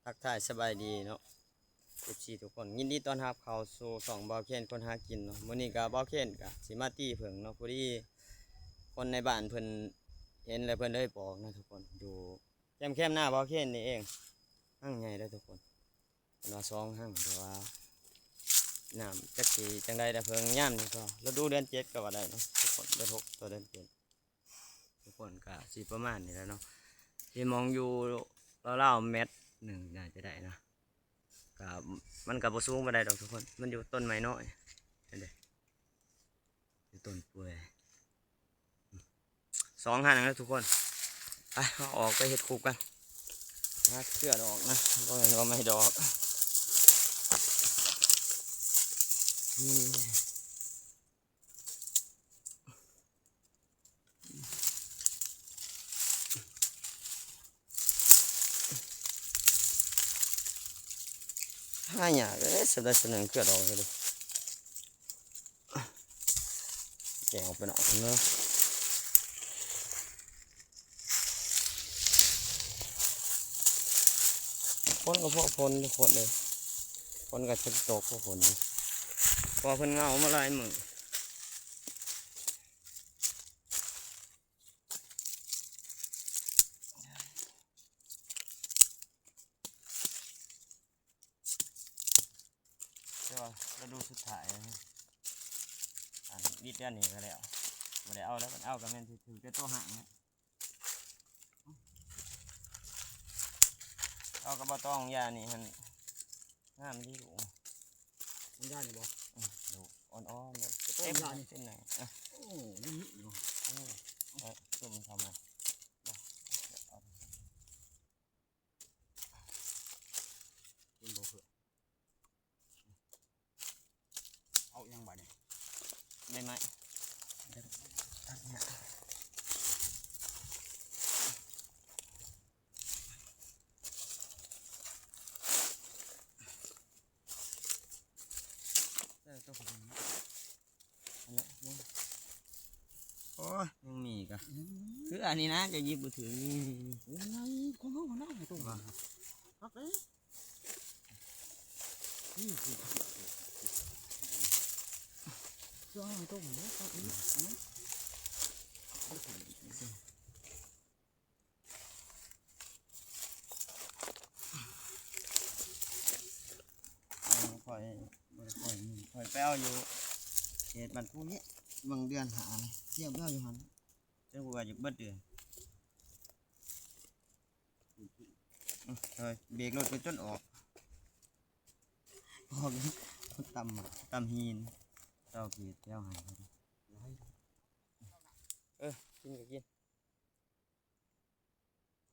ທັກທາຍສະບາຍດີເນາະ ເອັຟຊີ ທຸກຄົນ ຍິນດີຕ້ອນຮັບເຂົ້າສູ່ຊ່ອງບ່າວເຄນຄົນຫາກິນເນາະ. ມື້ນີ້ກໍບ່າວເຄນກໍຊິມາຕີເຜິ້ງເນາະ ພໍດີຄົນໃນບ້ານເພິ່ນເຫັນແລ້ວເພິ່ນເລີຍບອກເນາະທຸກຄົນ. ຢູ່ແຄມໆນາບ່າວເຄນນີ້ເອງ ຮັງໃຫຍ່ເດີທຸກຄົນ ເພິ່ນວ່າສອງຮັງ ແຕ່ວ່ານ້ຳຈັກຊິຈັ່ງໃດລະເພິ່ງ ຍາມນີ້ກໍລະດູເດືອນເຈັດກໍວ່າໄດ້ເນາະທຸກຄົນ ເດືອນຫົກຕໍ່ເດືອນເຈັດ. ທຸກຄົນ ກະຊິປະມານນີ້ແຫຼະເນາະ ທີ່ມອງຢູ່ລາວໆແມັດໜຶ່ງໜ້າຈະໄດ້ນະ. ກະ ມັນກະບໍ່ສູງປານໃດດອກທຸກຄົນ ມັນຢູ່ຕົ້ນໄມ້ນ້ອຍ ເຫັນເດ້ ຢູ່ຕົ້ນເປື່ອຍ. ສອງຫັ້ນນະທຸກຄົນ ໄປ ເຮົາອອກໄປເຮັດຄຸບກັນ ຫາເຄືອດອກນະ ບໍ່ແມ່ນວ່າໄມ້ດອກ ນີ້. ຫາຍາກເດ້ ສ່ຳໃດສ່ຳໜຶ່ງເກືອດອອກເລີຍ ແກະອອກໄປນອກເນາະ. ຝົນກໍພໍຝົນທຸກຄົນເອີຍ ຝົນກໍຊິຕົກພໍຝົນ ເພາະວ່າເພິ່ນເຫງົາມາຫຼາຍມື້. ແຕ່ວ່າລະດູສຸດທ້າຍ ອັນ ວິດເດືອນນີ້ກໍແລ້ວ ບໍ່ໄດ້ເອົາແລ້ວ ຄັນເອົາກໍແມ່ນຊິຖືກແຕ່ໂຕຫ້າງແຫຼະ. ເອົາກະບໍ່ຕ້ອງ ຢານີ້ຫັ້ນງາມດີລູກ ມັນຢານີ້ບໍ່? ອືມ ລູກອ່ອນໆ ເຕັມຢານີ້ ເຕັມເລີຍ. ໂອ້ ນີ້ເນາະ ໂອ້ ເອີ ຈຸ່ມທຳ ເຫັນບໍ່ເພື່ອນ? ເອົາຫຍັງບາດນີ້ ໃບໄມ້ ຕັດເຫື່ອ ເອີ ຕົວຂອງມັນ ອັນນັ້ນຍັງ ໂອ້ຍ ຍັງມີກະ ອືມ ຄືອັນນີ້ນະ ຈະຫຍິບບໍ່ຖືກ ນີ້ ນີ້ ນີ້ ໂອ້ຍ ຂອງເຮົາຫັ້ນນະ ຕົວ ວ່າ ຄັກເດ້ ນີ້ຄື ຄືເອົາຕົວນີ້ເດ້ ເອົາອີກ ເອົາ ຂ້ອຍ ຂ້ອຍໄປເອົາຢູ່ເຂດບ້ານພູເຮຍ ບາງເດືອນຫາ ທ່ຽວໄປເອົາຢູ່ຫັ້ນ ຈົນກວ່າຈະເບິດເດືອນ ເອີ ເບຣກລົດໄປຈົນອອກ ອອກ ຕຳ ຕຳຫີນ ເຈົ້າເຂດແຖວຫັ້ນ ເອີ ກິນກໍກິນ.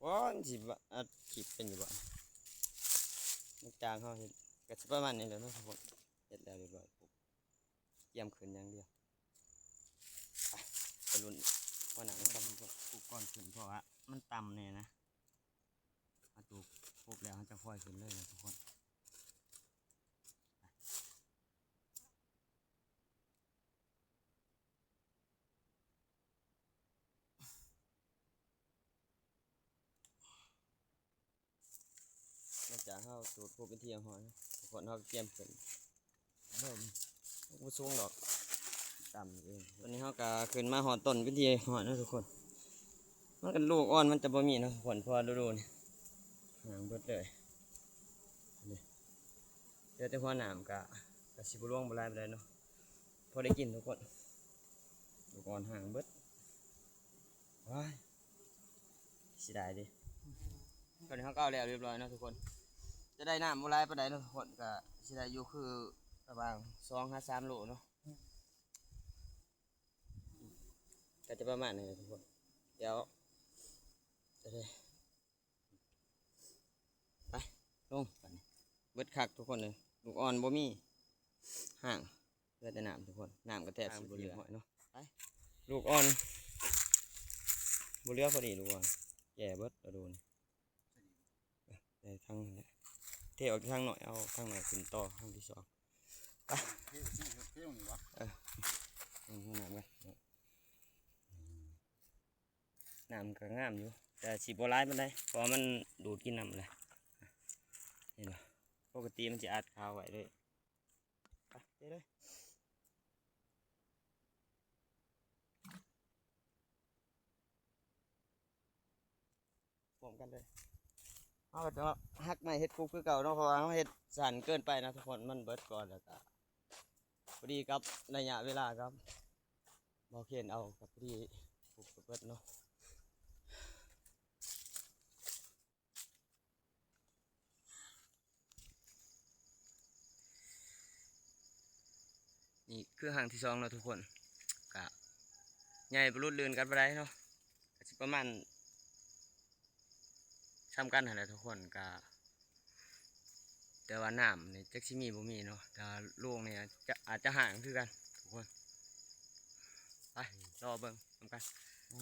ໂອ້ຍ ຊິອັດຄລິບເປັນຢູ່ບໍ່? ຫຼັງຈາກເຮົາເຮັດກໍຊິປະມານນີ້ແຫຼະເນາະທຸກຄົນ ເຮັດແລ້ວຮຽບຮ້ອຍ ກຽມຂຶ້ນຢ່າງດຽວ ໄປ ໄປລຸ້ນຫົວໜ້ານຳກັນທຸກຄົນ ປູກກ່ອນຂຶ້ນ ເພາະວ່າມັນຕ່ຳແດ່ນະ ມາຕູກຄົບແລ້ວເຮົາຈະຄ່ອຍຂຶ້ນເລີຍນະທຸກຄົນ. ຫຼັງຈາກເຮົາຈູດທູບເປັນທີ່ຮຽບຮ້ອຍ ທຸກຄົນ ເຮົາກະກຽມຂຶ້ນ ເລີ່ມ ບໍ່ສູງດອກ ຕ່ຳເອງ ຕອນນີ້ເຮົາກະຂຶ້ນມາຮອດຕົ້ນເປັນທີ່ຮຽບຮ້ອຍເນາະທຸກຄົນ ມັນກະລູກອ່ອນມັນຈະບໍ່ມີເນາະທຸກຄົນ ເພາະວ່າລະດູນີ້ ຫາງເບິດເລີຍ ນີ້ ເຫຼືອແຕ່ຫົວໜ້າມັນກະ ກະຊິບໍ່ຫຼວງບໍ່ຫຼາຍປານໃດເນາະ ພໍໄດ້ກິນທຸກຄົນ ລູກອ່ອນຫາງເບິດ ວ້າຍ ເສຍດາຍເດ້ ຕອນນີ້ເຮົາກໍເອົາແລ້ວຮຽບຮ້ອຍເນາະທຸກຄົນ ຈະໄດ້ນ້ຳບໍ່ຫຼາຍປານໃດເນາະທຸກຄົນ ກະຊິໄດ້ຢູ່ຄືລະຫວ່າງສອງຫາສາມໂລເນາະ ກະຈະປະມານນີ້ແຫຼະທຸກຄົນ ດຽວ ໄປ ລົງບາດນີ້ ເບິດຄັກທຸກຄົນເອີຍ ລູກອ່ອນບໍ່ມີ ຫາງ ເຫຼືອແຕ່ນ້ຳທຸກຄົນ ນ້ຳກໍແທບຊິບໍ່ເຫຼືອເນາະ ໄປ ລູກອ່ອນ ບໍ່ເຫຼືອພໍດີລູກອ່ອນ ແກ່ເບິດລະດູນີ້ ໄດ້ທັງນັ້ນແຫຼະ ເທອອກທາງໜ້ອຍ ເອົາທາງໜ້ອຍຂຶ້ນຕໍ່ທາງທີສອງ ໄປ ເທ ເທນີ້ຫວາ ເອີ ເອົານ້ຳໄປ ນ້ຳກໍງາມຢູ່ ແຕ່ຊິບໍ່ຫຼາຍປານໃດ ເພາະວ່າມັນດູດກິນນ້ຳແຫຼະ ປົກກະຕິມັນຊິອັດຄາໄວ້ເລີຍ. ໄປເລີຍ. ພ້ອມກັນເລີຍ. ເຮົາກໍຈະຫັກໄມ້ເຮັດຄຸບຄືເກົ່າເນາະ ເພາະວ່າເຮົາເຮັດສັ້ນເກີນໄປນະທຸກຄົນ ມັນເບິດກ່ອນ ແລ້ວກໍພໍດີກັບໄລຍະເວລາກັບບໍ່ເຄນເອົາ ກໍພໍດີຄຸບກໍເບິດເນາະ. ນີ້ຄືຮັງທີສອງເນາະທຸກຄົນ ກະໃຫຍ່ບໍ່ຫຼຸດລື່ນກັນປານໃດເນາະ ກະຊິປະມານສ່ຳກັນຫັ້ນແຫຼະທຸກຄົນ ກະ ແຕ່ວ່ານ້ຳນີ້ຈັກຊິມີບໍ່ມີເນາະ ແຕ່ວ່າໂລງນີ້ອາດຈະ ອາດຈະຫ້າງຄືກັນທຸກຄົນ. ໄປລໍເບິ່ງນຳກັນ. ອ່າ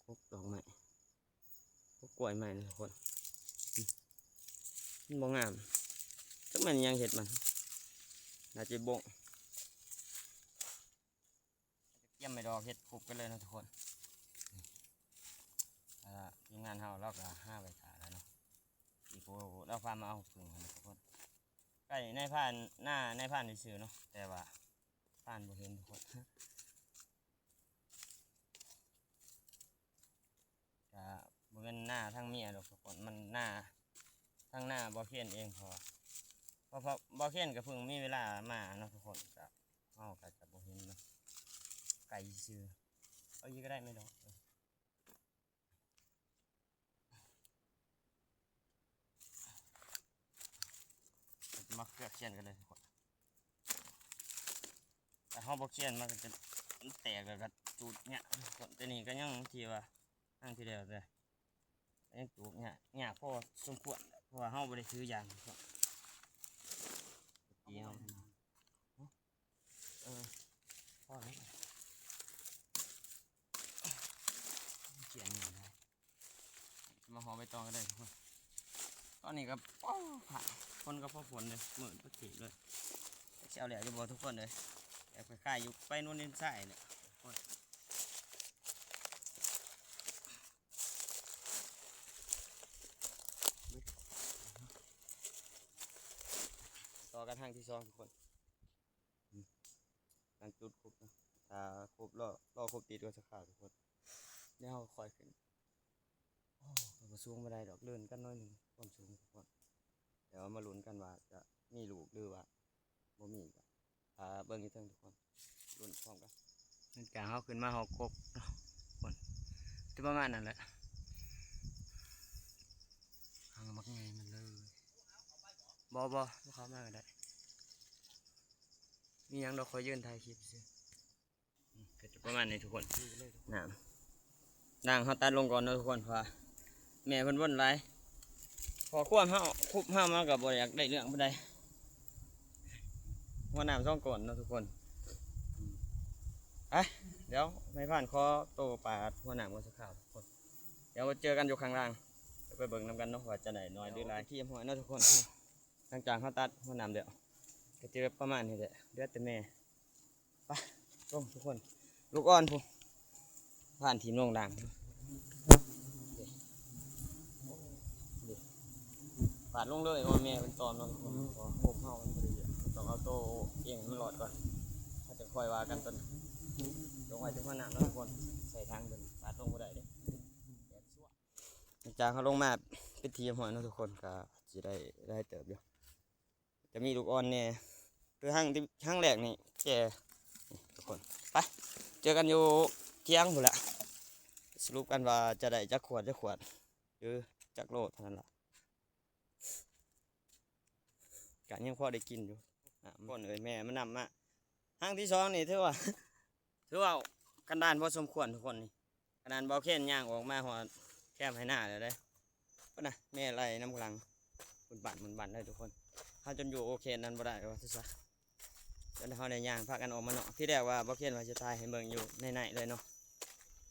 ກົກດອກໄມ້ ກົກກ້ວຍໄມ້ນະທຸກຄົນ ມັນບໍ່ງາມ ຈັກແມ່ນຫຍັງເຮັດມັນ ໜ້າຈະບົ້ງ. ກຽມໄມ້ດອກເຮັດຄຸບກັນເລີຍເນາະທຸກຄົນ. ອ່າ ທີມງານເຮົາລາວກໍຫາໄວ້ຖ້າແລ້ວເນາະ ອີ່ຜູ້ລາວພາມາເອົາເພິ່ງຫັ້ນນະທຸກຄົນ. ໃກ້ນາຍພານ ນານາຍພານຊື່ໆເນາະ ແຕ່ວ່າພານບໍ່ເຫັນທຸກຄົນ. ກະບໍ່ແມ່ນນາທາງເມຍດອກທຸກຄົນ ມັນນາທາງນາບໍ່ເຄນເອງ ເພາະ ເພາະ ເພາະບໍ່ເຄນກໍເພິ່ງມີເວລາມາເນາະທຸກຄົນ ກະເຮົາກໍຈະບໍ່ເຫັນເນາະ ໄກຊື່. ເອົາອີກກໍໄດ້ແມ່ດອກ. ເຮົາຈະມາເຄືອກຂຽນກັນເລີຍທຸກຄົນ ຖ້າເຮົາບໍ່ຂຽນມັນກໍຈະ ມັນແຕກ ແລ້ວກໍຈູດຍາກທຸກຄົນ. ແຕ່ນີ້ກໍຍັງທີ່ວ່າຄັ້ງທີ່ແລ້ວແຕ່ ກໍຍັງຈູດຍາກ ຍາກພໍສົມຄວນ ເພາະວ່າເຮົາບໍ່ໄດ້ຖືຢາງທຸກຄົນ. ເອີ ພໍແລ້ວ ຂຽນຫຍັງໄດ້ ມາຫໍ່ໃບຕອງກໍໄດ້ທຸກຄົນ. ຕອນນີ້ກໍ ໂອ້ ຟ້າ ຝົນກໍພໍຝົນເດ້ ມືດປະເທດເລີຍ ຈັກຊິເອົາແລ້ວຢູ່ບໍ່ທຸກຄົນເອີຍ. ແບບຄ້າຍໆຢູ່ໄປໂນນດິນຊາຍແຫຼະທຸກຄົນ. ຕໍ່ກັນຄັ້ງທີສອງທຸກຄົນ. ອືມ ການຈຸດຄົບນະ ຖ້າຄົບ ລໍ ລໍຄົບຕິດກ່ອນສັກຄາວທຸກຄົນ ແລ້ວເຮົາກໍຄ່ອຍຂຶ້ນ. ໂອ້ ກໍບໍ່ສູງປານໃດດອກ ເລື່ອນກັນໜ້ອຍໜຶ່ງ ຄວາມສູງທຸກຄົນ. ແຕ່ວ່າມາລຸ້ນກັນວ່າຈະມີລູກ ຫຼືວ່າບໍ່ມີ ກໍຖ້າເບິ່ງຢູ່ເທິງທຸກຄົນ ລຸ້ນພ້ອມກັນ. ຫຼັງຈາກເຮົາຂຶ້ນມາຮອດກົກເນາະທຸກຄົນ ຈະປະມານນັ້ນແຫຼະ ຫາງບັກໃຫຍ່ມັນເລີຍ. ບໍ່ ບໍ່ ບໍ່ເຂົ້າມາກໍໄດ້ ມີຫຍັງດອກ ຂ້ອຍຢືນຖ່າຍຄລິບຊື່. ອືມ ກໍຈະປະມານນີ້ທຸກຄົນ ນ້ຳ ນາງເຮົາຕັດລົງກ່ອນເນາະທຸກຄົນ ເພາະວ່າແມ່ເພິ່ນວົນຫຼາຍ ເພາະຄວາມເຮົາ ຄຸບເຮົາມາກໍບໍ່ຢາກໄດ້ເລື່ອງປານໃດ ຫົວນ້ຳສອງກ້ອນເນາະທຸກຄົນ. ໄປ ດຽວນາຍພານຂໍໂຕປາດຫົວນ້ຳກ່ອນສັກຄາວທຸກຄົນ ດຽວໄວ້ເຈີກັນຢູ່ຂ້າງລ່າງ ໄປເບິ່ງນຳກັນເນາະ ວ່າຈະໄດ້ໜ້ອຍຫຼືຫຼາຍ. ທີ່ຮຽບຮ້ອຍເນາະທຸກຄົນ ຫຼັງຈາກເຮົາຕັດຫົວນ້ຳແລ້ວ ກໍຈະປະມານນີ້ແຫຼະ ເຫຼືອແຕ່ແມ່. ໄປລົງທຸກຄົນ ລູກອ່ອນພຸ້ນ ຜ່ານຖິ້ມລົງດ່າງ ປາດລົງເລີຍ ວ່າແມ່ເພິ່ນຕອມເນາະທຸກຄົນ ເພາະວ່າໂຮມເຮົາມັນບໍ່ໄດ້ເຍອະ ຕ້ອງເອົາໂຕເອງໃຫ້ມັນລອດກ່ອນ ເຮົາຈະຄ່ອຍວ່າກັນຕອນລົງໄວ້ເທິງຫົວນ້ຳເນາະທຸກຄົນ ໃສ່ຖັງຕົວນີ້ ປາດລົງບໍ່ໄດ້ເດ້. ຫຼັງຈາກເຮົາລົງມາເປັນທີ່ຮຽບຮ້ອຍເນາະທຸກຄົນ ກໍຊິໄດ້ຫຼາຍເຕີບຢູ່ ຈະມີລູກອ່ອນແດ່ ຄືຄັ້ງທີ່ ຄັ້ງແລກນີ້ແກ່ ນີ້ທຸກຄົນ. ໄປ ເຈີກັນຢູ່ກຽງພຸ້ນແຫຼະ ສະຫຼຸບກັນວ່າຈະໄດ້ຈັກຂວດ ຈັກຂວດ ຫຼືຈັກໂລເທົ່ານັ້ນລະ ກະຍັງພໍໄດ້ກິນຢູ່. ອ່າ ຄົນເອີຍ ແມ່ມັນນຳມາ ຄັ້ງທີສອງນີ້ຖືວ່າ ຖືວ່າກັນດານພໍສົມຄວນທຸກຄົນນີ້ ຂະໜາດບໍ່ເຄນຍ່າງອອກມາຮອດແຄມໄຮ່ນາແລ້ວເດ້ ພຸ້ນນະ ແມ່ໄລ່ນຳຫຼັງ ບຸນບັ້ນບຸນບັ້ນເລີຍທຸກຄົນ. ເຮົາຈົນຢູ່ໂອເຄນັ້ນບໍ່ໄດ້ວ່າຊັ້ນຊະ ຈົນເຮົາໄດ້ຍ່າງພາກັນອອກມາເນາະ. ທີແລກວ່າບໍ່ເຄນວ່າຊິຖ່າຍໃຫ້ເບິ່ງຢູ່ໃນໆເລີຍເນາະ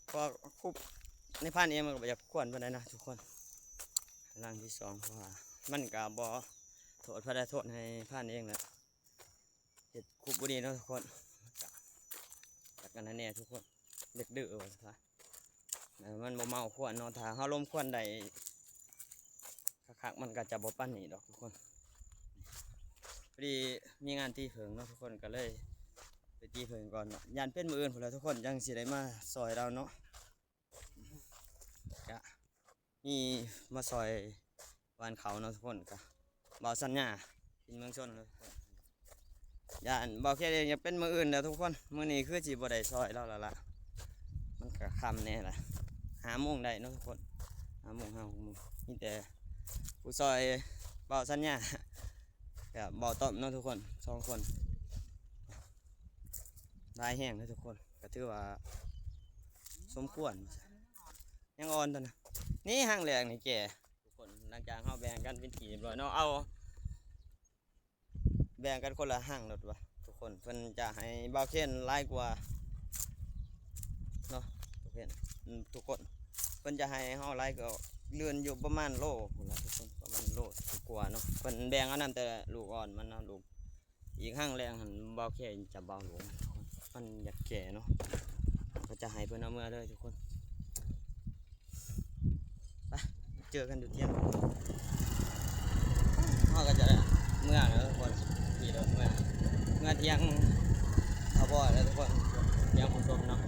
ເພາະຄຸບໃນພານເອງມັນກໍບໍ່ຢາກຄວນປານໃດນະທຸກຄົນ. ຫຼັງທີສອງ ເພາະວ່າມັນກໍບໍ່ໂທດໃຜໄດ້ ໂທດໃຫ້ພານເອງແຫຼະ ເຮັດຄຸບບໍ່ດີເນາະທຸກຄົນ ຈັກອັນນັ້ນແດ່ທຸກຄົນ ເດັກດື້ວ່າຊັ້ນຊະ ມັນບໍ່ເມົາຄວັນເນາະ. ຖ້າເຮົາລົມຄວັນໄດ້ ຮັກມັນກໍຈະບໍ່ປານນີ້ດອກທຸກຄົນ. ພໍດີມີງານຕີເຜິ້ງເນາະທຸກຄົນ ກໍເລີຍໄປຕີເຜິ້ງກ່ອນເນາະ. ຢ້ານເປັນມື້ອື່ນພຸ້ນແຫຼະທຸກຄົນ ຈັ່ງຊິໄດ້ມາຊ່ອຍລາວເນາະ. ກະມີມາຊ່ອຍຫວ່ານເຂົ້າເນາະທຸກຄົນ ກະບ່າວສັນຍາ ກິນເມືອງຊົນເນາະທຸກຄົນ. ຢ້ານບ່າວເຂດເອງຈະເປັນມື້ອື່ນແລ້ວທຸກຄົນ ມື້ນີ້ຄືຊິບໍ່ໄດ້ຊ່ອຍລາວແລ້ວລະ ມັນກະຄ່ຳແດ່ລະ ຫ້າໂມງໄດ້ເນາະທຸກຄົນ ຫ້າໂມງ ຫ້າຫົກໂມງ. ມີແຕ່ຜູ້ຊ່ອຍບ່າວສັນຍາ ກະບ່າວຕ້ອມເນາະທຸກຄົນ ສອງຄົນ ຫຼາຍແຮງເນາະທຸກຄົນ ກະຖືວ່າສົມຄວນ ຍັງອ່ອນຕົວນະ. ນີ້ຮັງແລກນີ້ແກ່ທຸກຄົນ ຫຼັງຈາກເຮົາແບ່ງກັນເປັນທີ່ຮຽບຮ້ອຍເນາະ ເອົາ ແບ່ງກັນຄົນລະຮັງໂລດວ່າທຸກຄົນ. ເພິ່ນຈະໃຫ້ບ່າວເຂດຫຼາຍກວ່າເນາະທຸກຄົນ ອືມ ທຸກຄົນ ເພິ່ນຈະໃຫ້ເຮົາຫຼາຍກວ່າເດືອນຢູ່ປະມານໂລພຸ້ນລະທຸກຄົນ ປະມານໂລກວ່າເນາະ. ເພິ່ນແບ່ງເອົານຳແຕ່ລູກອ່ອນມັນເນາະ ລູກ ອີກຮັງແລງຫັ້ນ ບ່າວເຂດຈະເບົາລົງ ມັນຢາກແກ່ເນາະ ກໍຈະໃຫ້ເພິ່ນເອົາເມືອເລີຍທຸກຄົນ. ໄປ ເຈີກັນຢູ່ທຽງ ເຮົາກໍຈະໄດ້ເມືອແລ້ວທຸກຄົນ ຂີ່ລົດເມືອ ເມືອທຽງ ຖ້າບໍ່ແລ້ວທຸກຄົນ ທຽງຜູ້ຊົມເນາະ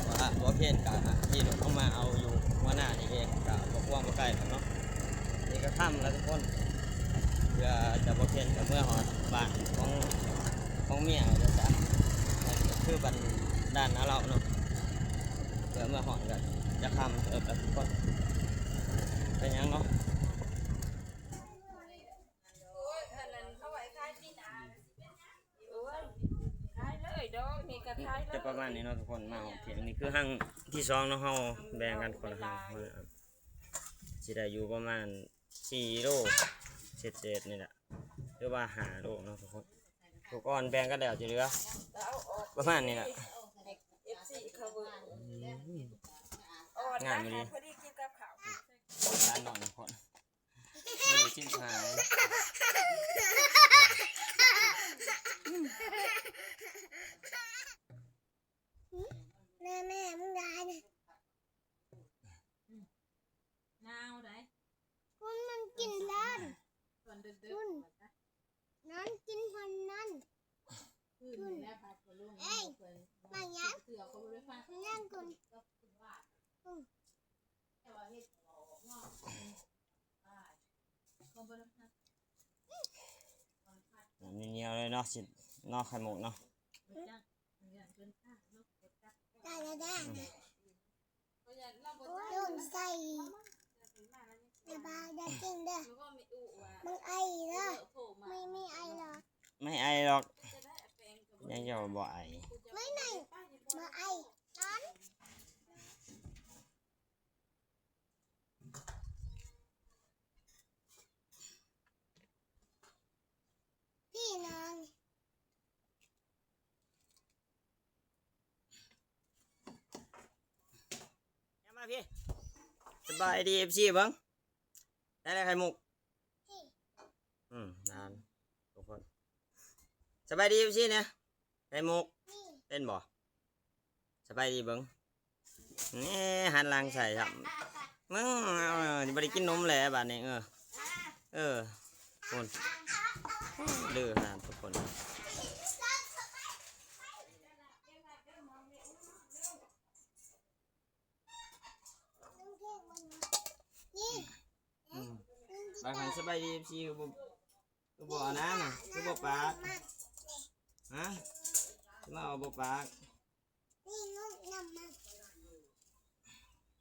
ວ່າບໍ່ເພນກະຂີ່ລົດລົງມາເອົາຢູ່ຫົວໜ້ານີ້ເອງ ກະບໍ່ກວ້າງບໍ່ໄກດອກເນາະ. ນີ້ກະຄ່ຳແລ້ວທຸກຄົນ ເພື່ອຈະບໍ່ເພນກະເມືອຮອດບ້ານຂອງ ຂອງເມຍວ່າຊັ້ນຊະ ຄືບ້ານດ່ານນາເລົາເນາະ. ເພື່ອເມືອຮອດກະຈະຄ່ຳເຕີບແລ້ວທຸກຄົນ ເປັນຫຍັງເນາະ. ໂອ້ຍ ອັນນັ້ນເອົາໄວ້ຂາຍປີໜ້າ ໂອ້ຍ ຂາຍເລີຍດອກ ນີ້ກໍຂາຍເລີຍ ຈະປະມານນີ້ເນາະທຸກຄົນ. ມາຮອດທຽງ ນີ້ຄືຮັງທີສອງເນາະ ເຮົາແບ່ງກັນຄົນລະຮັງ ຊິໄດ້ຢູ່ປະມານສີ່ໂລເສດໆ ນີ້ແຫຼະ ຫຼືວ່າຫ້າໂລເນາະທຸກຄົນ. ລູກອ່ອນແບ່ງກັນແລ້ວ ທີ່ເຫຼືອປະມານນີ້ແຫຼະ ເອັຟຊີເຂົາເບິ່ງ ອືມ ອ່ອນ ງາມອີ່ຫຼີ ພໍດີກິນກັບເຂົ້າ ຫຼານນ້ອຍຄົນ ນີ້ຊິບຫ້າ ແມ່ ແມ່ ມຶງຫຼາຍນະ ນາວໃດ ຄົນມັນກິນຫຼາຍ ຕອນເດິກໆ ນອນກິນຮອນນັ້ນ ຄືນນີ້ແຫຼະ ພາພໍ່ລຸງ ເອີຍ ມາຫຍັງ ເສືອເຂົາບໍ່ໄດ້ພາ ຫຍັງຄົນ ອືມ ແຕ່ວ່າເຮັດອອກເນາະ ເຂົາບໍ່ໄດ້ພາ ໜຽວໆ ເລີຍເນາະ ຊິເນາະ ໄຂ່ມຸກເນາະ ໄດ້ໆໆ ອືມ ໂດນໃສ່ ແຕ່ວ່າຢ່າກິນເດີ ມຶງໄອເດີ ໄມ່ ໄມ່ໄອດອກ ໄມ່ໄອດອກ ຍັງຈະບໍ່ໄອ ໄມ່ໄອ ບໍ່ໄອ ນອນ ພີ່ນອນ ມາພີ່ ສະບາຍດີ ເອັຟຊີ ເບິ່ງ ໄດ້ແລ້ວໄຂ່ມຸກ ອືມ ນັ້ນ ທຸກຄົນ ສະບາຍດີ ເອັຟຊີ ແດ່ ໄຂ່ມຸກ ເປັນບໍ່? ສະບາຍດີເບິ່ງ ແນ່ ຫັນຫຼັງໃສ່ຊ້ຳ ມຶງ ເອີ ບໍ່ໄດ້ກິນນົມແຫຼະບາດນີ້ ເອີ ເອີ ພຸ້ນ ດື້ຂະໜາດທຸກຄົນ ອືມ ບາງຄັ້ງສະບາຍດີ ເອັຟຊີ ຄືບໍ່ ຄືບໍ່ອັນນັ້ນນະ ຄືບໍ່ປາກ ຮະ ຄືມາເວົ້າບໍ່ປາກ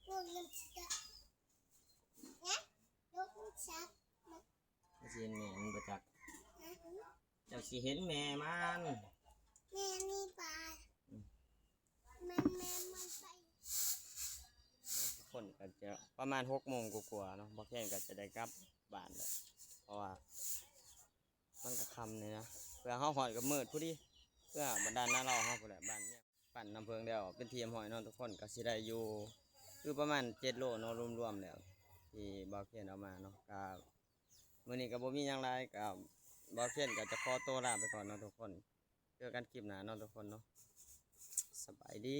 ເຈົ້າຊິເຫັນແມ່ມັນບໍ່ຈັກ ເຈົ້າຊິເຫັນແມ່ມັນ ແມ່ນີ້ປາ ອືມ ແມ່ ແມ່ມັນໄປ ຄົນກໍຈະປະມານຫົກໂມງກວ່າໆ ເນາະ ບໍ່ແພນກໍຈະໄດ້ກັບບ້ານແລ້ວ ເພາະວ່າມັນກໍຄ່ຳນີ້ນະ ເພື່ອເຮົາຮອດກໍມືດພໍດີ ເພື່ອບັນດານາເລົາເຮົາພຸ້ນແຫຼະ ບ້ານເມຍ ປັ່ນນ້ຳເຜິ້ງແລ້ວເປັນທີ່ຮຽບຮ້ອຍເນາະທຸກຄົນ ກໍຊິໄດ້ຢູ່ ຢູ່ປະມານເຈັດໂລເນາະ ລວມໆ ແລ້ວ ທີ່ບ່າວເຄນເອົາມາເນາະ ກໍ ມື້ນີ້ກໍບໍ່ມີຫຍັງຫຼາຍ ກໍບ່າວເຄນກໍຈະຂໍໂຕລາໄປກ່ອນເນາະທຸກຄົນ ເຈີກັນຄລິບໜ້າເນາະທຸກຄົນເນາະ ສະບາຍດີ.